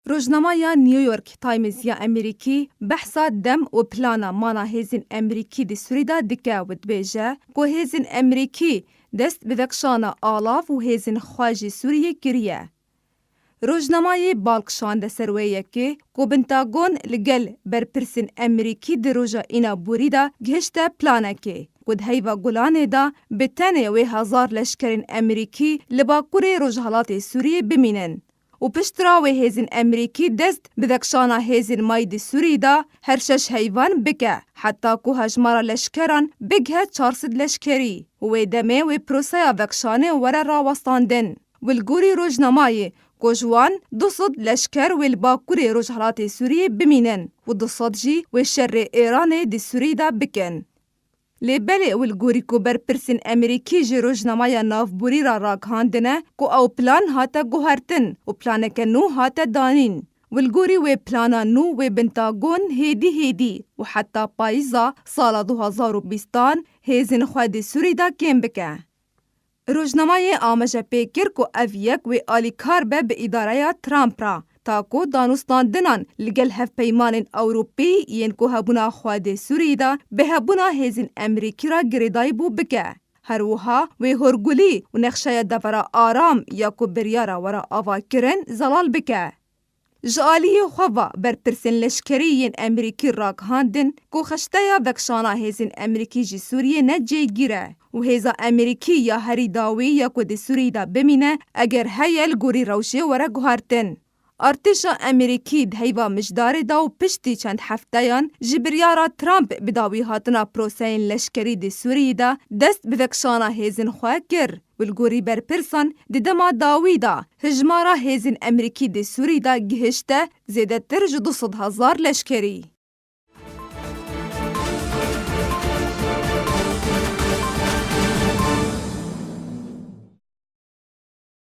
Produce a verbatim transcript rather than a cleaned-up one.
Rojnameya New York Times ya Amerîkî behsa dem û plana mana hêzên Amerîkî di Sûrî de dike û dibêje ku hêzên Amerîkî dest bi vekişana alav û hêzên xwe ji Sûriyê kiriye. Rojnamayê bal kişande ser wê yekê ku Pentagon li gel berpirsên Amerîkî di roja Îna Borî de gihişte planekê ku di heyva Golanê de bi tenê wê hezar leşkerên Amerîkî li bakurê rojhilatê Sûriyê bimînin û piştre wê hêzên Amerîkî dest bi vekişana hêzên mayî di Sûrî de her şeş heyvan bike, heta ku hejmara leşkeran bigihe çar sed leşkerî û wê demê wê proseya vekişanê were rawestandin. Û li gorî rojnamayê ku ji wan du sed leşker wê li bakurê rojhilatê Sûriyê bimînin û du sed jî wê şerê Êranê di Sûrî de bikin. Lê belê û li gorî ku berpirsên Amerîkî ji rojnameya navborî re ragihandine ku ew plan hate guhertin û planeke nû hate danîn. Û li gorî wê plana nû wê Pentagon hêdî hêdî û heta payîza sala du hezar û bîstan hêzên xwe di Sûrî de kêm bike. Rojnamayê amaje pê kir ku ev yek wê alîkar be bi îdareya Trump re, ta ku danûstandinan li gel hevpeymanên Ewropî yên ku hebûna xwe di Sûriyê de bi hebûna hêzên Amerîkî re girêdayî bû bike. Her wiha wê hûrgulî û nexşeya devera aram ya ku biryara were avakirin zelal bike. Ji aliyê xwe ve berpirsên leşkerî yên Amerîkî ragihandin ku xişteya vekişana hêzên Amerîkî ji Sûriyê ne cêgîr e û hêza Amerîkî ya herî dawî ya ku di Sûriyê de bimîne, eger heye li gorî rewşê were guhertin. Artêşa Amerîkî di heyva Mijdarê de û piştî çend hefteyan ji biryara Trump bi dawî hatina proseyên leşkerî di Sûriyê de dest bi vekişana hêzên xwe kir. Û li gorî berpirsan di dema dawî de hijmara hêzên Amerîkî di Sûrî de gihişte zêdetir ji du sed hezar leşkerî.